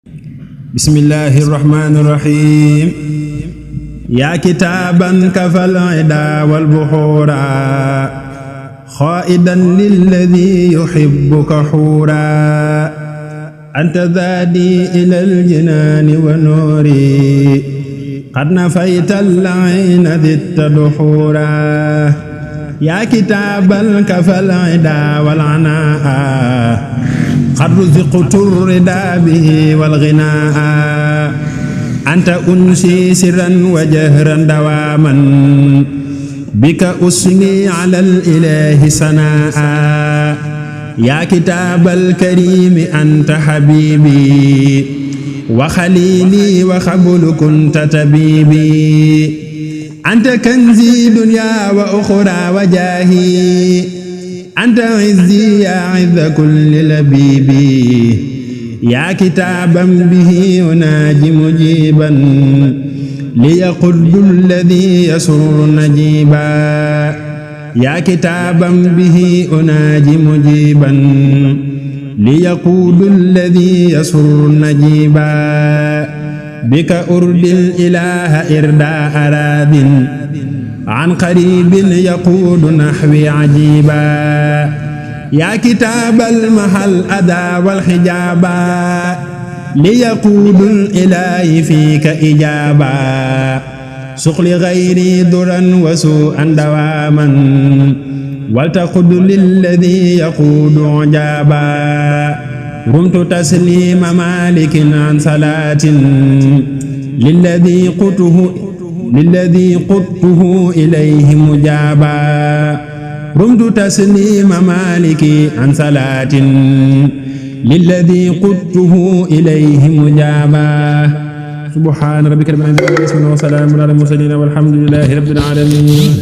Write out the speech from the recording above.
bismillahi irrahmani irrahim yaa kitaaban kafal ida walbuxuura xaidan lilladi yuxibuka xuura anta zaadi ila aljinaani wa nuuri qad nafayta allayna ditta duxuura yaa kitaaban kafal ida walanaa qad ruziqtu rida bihi walginaa anta unsi sirran wa jahran dawaaman bika usni ala alilahi sanaa yaa kitaabal kariimi anta habiibi wa xaliili wa xablu kunta tabiibi anta kanzi dunya wa uxra wa jaahi anta izzi yaa izza kulli labiibi yaa kitaaban bihi unaaji mujiiban liyaquddu alladhi yasurru najiiba yaa kitaaban bihi unaaji mujiiban liyaquddu alladhi yasurru najiiba bika urdil ilaaha irdaa araadin an qariibin yaquudu naxwi ajiiba yaa kitaabal mahal adaa wal xijaaba liyaquudul ilaahi fiika ijaaba suqli gayri duran wa suu'an dawaaman waltaqud lilladi yaquudu ujaaba rumtu tasliima maalikin an salaatin lilladi quttuhu ilayhi mujaaba rumtu tasliima maaliki an salaatin lilladi quttuhu ilayhi mujaaba subhaana rabbika rabbil izzati amma yasifuun wa salaamun alal mursaliin walhamdulillaahi rabbil aalamiin